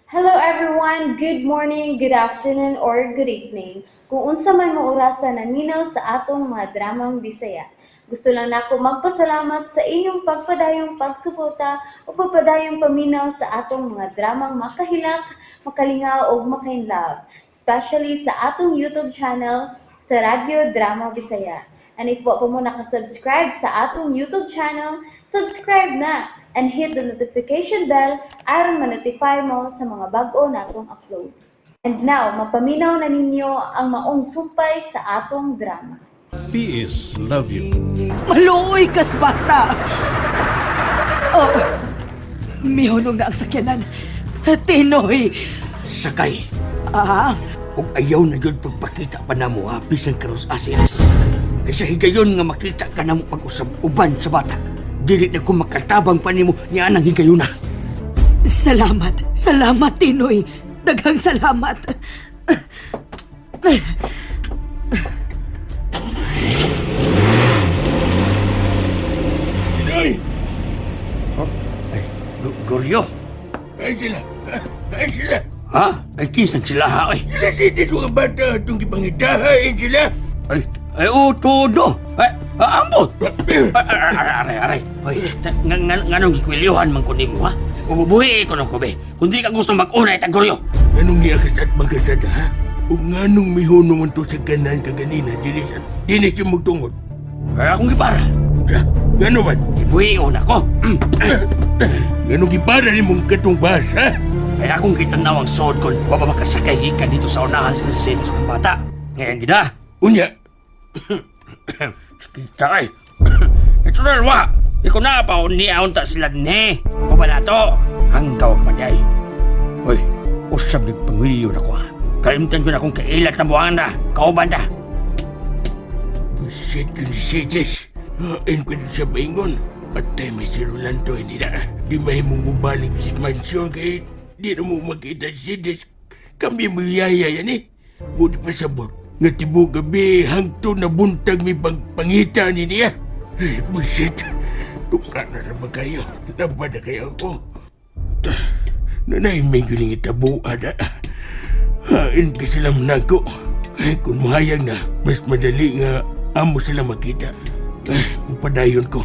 Hello everyone! Good morning, good afternoon, or good evening. Kung unsa man mo orasa naminaw sa atong mga dramang Bisaya. Gusto lang nako magpasalamat sa inyong pagpadayong pagsuporta o pagpadayong paminaw sa atong mga dramang makahilak, makalingaw ug makainlove, especially sa atong YouTube channel sa Radyo Drama Bisaya. And if wa pa mo nakasubscribe sa atong YouTube channel, subscribe na and hit the notification bell aron ma-notify mo sa mga bag-o natong uploads. And now, mapaminaw na ninyo ang maong sumpay sa atong drama. PS Love You. Maluoy kas bata. Oh, mihunong na ang sakyanan. Tinoy! Sakay, Ah, ug ayaw na yun pagpakita pa namo ha, bisan karos asilis. Kaysa higayon nga makita ka namo pag-usab uban sa bata. Dili na ko makatabang pa nimo ni anang higayon na. Salamat. Salamat, Tinoy. Daghang salamat. Pinoy! Oh, ay, Goryo. Ay sila! Ay sila! Ha? Ay, kinsang sila ha, ay. Sila si Tiso ang bata itong gipangitahain sila! Ay, ay, oh, todo. Ay, ah, ambot. Ay, aray, aray, aray. Ay, nganong gikwilyuhan man ko nimo ha? Bubuhi ko nung kobe. Kung di ka gusto mag-una, itag Goryo. Anong niya kasat magkasat ha? Ug nganong mihuno man to sa kanan kaganina dili sa dili siya magtungod. Ay, akong gipara. Sa ngano man? Ibuhi na ko. Nganong gipara nimong katong bas ha? Kaya akong kitanaw ang sood kon wa pa makasakay gikan dito sa unahan sa Mercedes kong bata. Ngayon gida. Unya, Kita ay. Ito na wa. Ikaw na pa ni aunta sila ni. O ba to? Hanggaw ka man di ay. Hoy, usab ni pamilyo na ko ha. Kalimtan ko na kung kailat na buwangan na. Kauban ta. busit yun si Cetes. Hain ko sa baingon. Patay may si Rolando ini na. Di mahimong mubalik si Mansyon kay di na mo makita si Cetes. Kami mayaya yan eh. Buti pa sabot. Nga tibuok gabi hangto na buntag mi pang pangita ni niya. Ay, busit. Tuka na sa ba kayo? Nabad na kayo ako. Nanay may guling itabuan na. Hain ka sila manago. Ay, kung mahayag na, mas madali nga amo sila makita. Ay, mapadayon ko.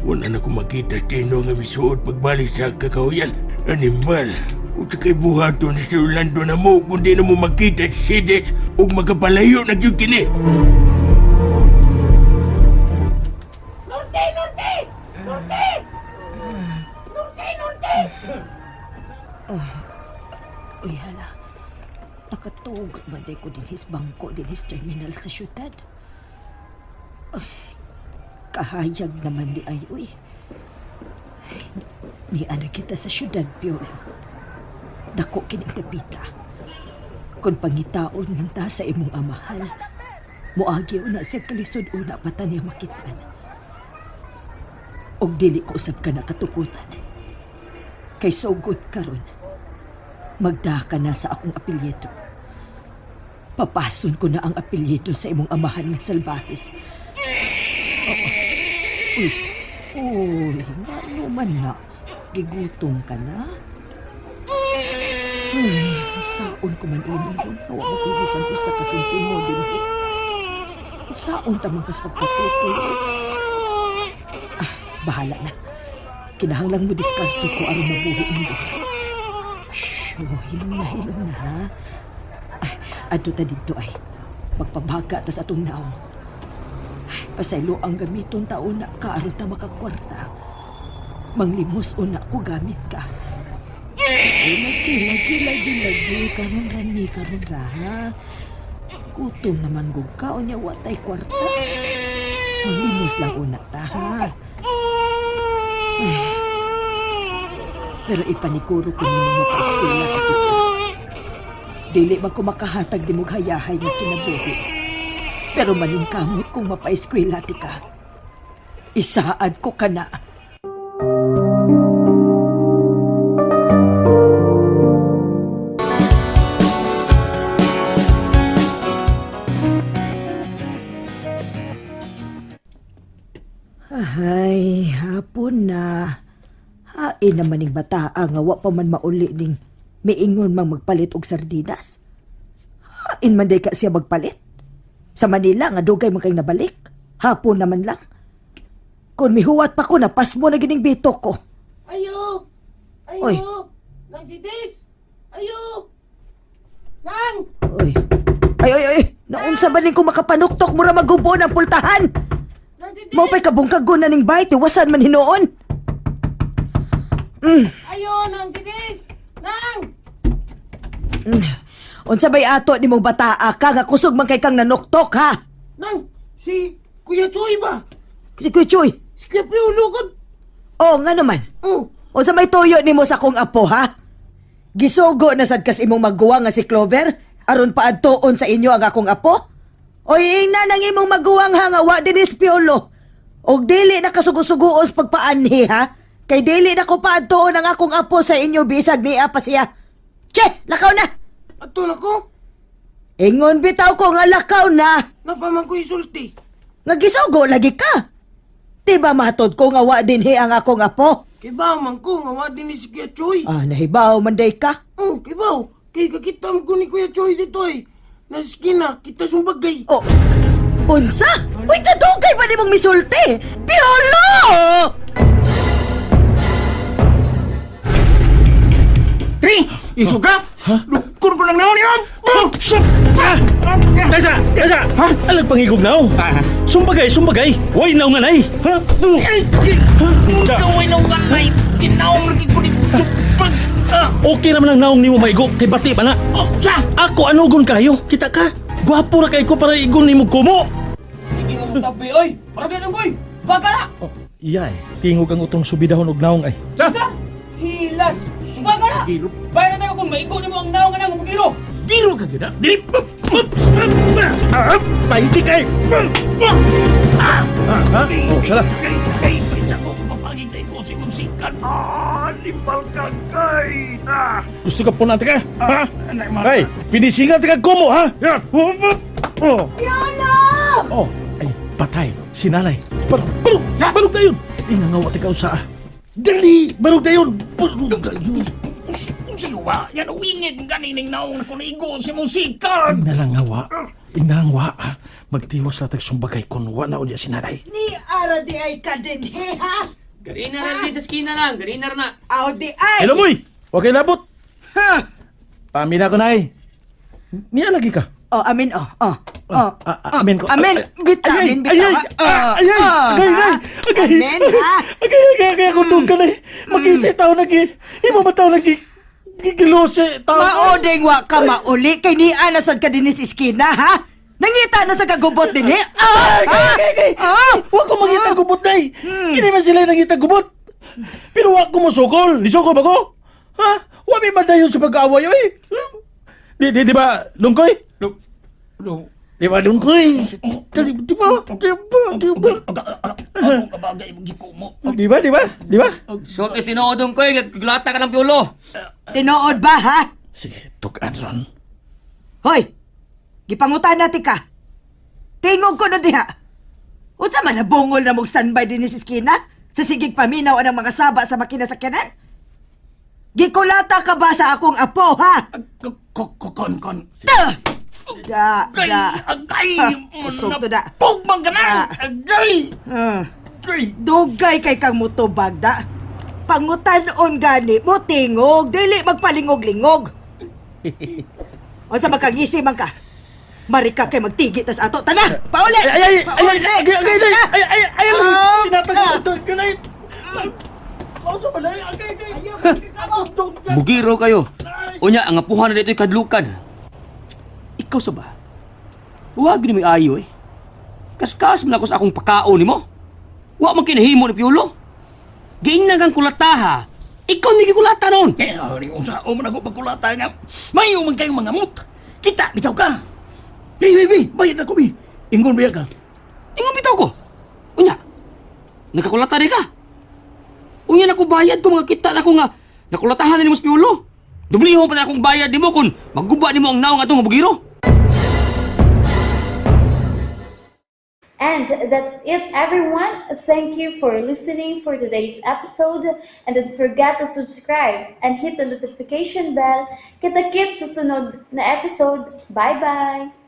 Wala na ko makita sino nga misuot pagbalik sa kakahuyan. Animal! Unsa kay buhaton ni Sir Orlando na mo kung di na mo makita si Sidex ug magkapalayo na gyud kini. Uy, hala. Nakatug man day ko din his bangko din his terminal sa syudad. Ay, kahayag naman ni ay, uy. Ay, ni ana kita sa syudad, Piolo. Dako kining dapita. Kung pangitaon man ta sa imong amahan, muagi una siya kalisod una pa ta niya makitaan. Og dili ko usab ka nakatukutan. Kay sugod karon, magda ka na sa akong apelyido. Papason ko na ang apelyido sa imong amahan nga Salvajes. Oo. Uy, uy, ngano man na? Gigutom ka na? Ay, saon ko man ini ron. Hawa mo bisan usa ka sentimo din. Eh. Saon ta man kas pagpatutoy. Ah, bahala na. Kinahanglan mo diskarte ko aron mabuhi mo. Shh, oh, hilom na, ha? Ay, adto ta didto ay. Magpabaga tas atong naong. Ay, pasaylo ang gamiton ta una ka aron ta makakwarta. Manglimos una ko gamit ka. Ay, lagi, lagi, lagi, lagi. Karon ra ni, karon ra, ha? Gutom naman gug ka, unya watay kwarta. Manglimos lang una ta, ha? Ay. Pero ipaniguro ko nimo makaeskwela ka kita. Dili man ko makahatag di mo hayahay nga kinabuhi. Pero maningkamot kung mapaeskwela ti ka. Isaad ko ka na. Ay, hapon na. Hain naman ning bataa nga wa pa man mauli ning Miingon mang magpalit og sardinas. Hain man day ka siya magpalit. Sa Manila nga dugay man kay nabalik. Hapon naman lang. Kung mihuwat pa ko, napas mo na gining bitok ko. Ayo! Ayo! Oy. Nang si Des! Ayo! Nang! Oy. Ay, ay, ay! Naunsa ba ning ko makapanuktok mura magubo ng pultahan? Nang si Des! Mao pa'y kabungkagon na ning bayt, iwasan man hinuon. Ayo! Nang si Des! Nang! Unsa bay ato ni mong bataa ka nga kusog man kay kang nanuktok ha? Nang! Si Kuya Choy ba? Si Kuya Chuy. Si Kuya Piolo ka? Oh, nga naman. Oh! Unsa may tuyo nimo sa akong apo ha? Gisugo na sad kas imong magguwa nga si Clover aron paadtuon sa inyo ang akong apo? Oy ingna nang imong maguwang ha nga wa dinis Piolo. Og dili na kasugo-suguos pagpaanhi ha? Kay dili na ko paadtuon ang akong apo sa inyo bisag niya pa siya. Che, lakaw na. Ato na ko? Ingon bitaw ko nga lakaw na. Napaman ko isulti. Nga gisugo lagi ka. Di ba matod ko nga wa dinhi ang akong apo? Kibaw man ko nga wa din ni si Kuya Choy. Ah, nahibaw man day ka. Oh, kibaw. Kay kakita mo ko ni Kuya Choy dito eh. Nasa skina, kita sumbagay. Oh, unsa? Uy, kadugay ba nimong misulti? Piolo! Tri! Isuga! Lukon ko lang naon yun! Tasa! Tasa! Ha? Alag pangigog na Sumbagay, sumbagay! Way na nga nay! Ha? Gawin ng ganay! Ginaong lagi ko dito! Supag! Okay naman ang naong nimo maigo kay bati pa na. Oh, sa! Ako anugon kayo? Kita ka? Gwapo ra kay ko para igon nimo kumo. Sige nga mong tabi, oy! Para biyan koy! Baga na! Oh, iya eh. Tingog ang utong subidahon og naong ay. Sa! Hilas! Baga na! Bayan na tayo kung maigo nimo ang naong nga nang mugiro! Giro ka gyud ah. Dili. Paiti kay. Ah, ah, Oh, sala. Kay, kay, kay, ko mapagigay ko si mong sikan. Ah, limpal ka kay! Ah! Gusto ka punan ka? Ha? Anak, ma- Ay, pinisingan ka kumo ha? Oh. Piolo! Oh, ay patay si nanay. Barog, barog, barog na yun. Ingangawa ti ka usa. Dali, barog na yun. Barog na yun. Unsa wa? Yan wingit ganining naong na kunigo si mong sikan. Inalangawa. Inalangwa. ha? Magtiwas na tag sumbagay kun wa na unya si nanay. Ni ara di ay ka dinhi ha? Garina na din sa skina lang, garina na! Aw di ay! Hello moy. Wa kay labot. Ha? Pamina ko nay. Niya lagi ka. Oh, amin oh, oh. Oh, Ah, ah, amin ko. Amin, bita, Ay, ay, amin, bita. Ay, ay, Ah, ay, ay, ah, agay, ha? ay, agay. Amin, ha? Agay, agay, agay, ako doon ka na eh. Mag-isip tao nagi. Imo ba tao nagi? Gigilose tao. Maodeng wa ka mauli kay ni ana sad ka dinis iskina ha? Nangita na sa kagubot dinhi. Ah! Ay, agay, agay, agay. Ah! Wa ko mangita gubot day. Kini man sila nangita gubot. Pero wa ko mosukol. Nisukol ba ko? Ha? Wa may madayon sa pag-aaway oy. Di di di ba lungkoy? Di ba lungkoy? Di di ba? Di ba? Di ba? Akong kabagay mo gikumo. Di ba? Di ba? Di ba? Sulti sinuodong koy, gulata ka ng piulo! Tinuod ba ha? Sige, tugan ron. Hoy! Gipangutan natin ka. Tingog ko na diha. Unsa man nabungol na mong standby din sa iskina? Sa sigig paminaw anang mga saba sa makina sa kanan? Gikulata ka ba sa akong apo, ha? Kon kon kon. Da! Da, Agay, da. agay. Ha, usog to da. Pugmang ka na. Ah. Agay. Agay. Dugay kay kang mutubag, da. Pangutan-on gani mo tingog, dili magpalingog-lingog. Unsa magkangisi man ka? Marika kay magtigi tas ato tana. Pauli. Ay, ay, ay, ay, Pauli. ay, ay, ay, ay, ay, ay, ay, Ah. tinatagal ko doon, ay. Mauso ba na? Agay, agay. Bugiro kayo! Unya, ang apuhan na dito'y kadlukan. Ikaw sa ba? Huwag ni may ayo eh. Kaskas man ako sa akong pakaon nimo. Wa man kinahimo ni Piolo. Giingnan kang kulataha. Ikaw ni gikulata noon. Kaya hari unsa o man ako pagkulata nga. Mayo man kayong mga mut. Kita bitaw ka. Bi bi bi, bayad ako bi. Ingon biya ka. Ingon bitaw ko. Unya, nakakulata rin ka. Unya na ko bayad ko mga kita na ko nga nakulatahan na nimo sa Piolo. Dublihon pa na akong bayad nimo kung magguba nimo ang naong atong bugiro. And that's it, everyone. Thank you for listening for today's episode. And don't forget to subscribe and hit the notification bell. Kita-kits sa sunod na episode. Bye-bye!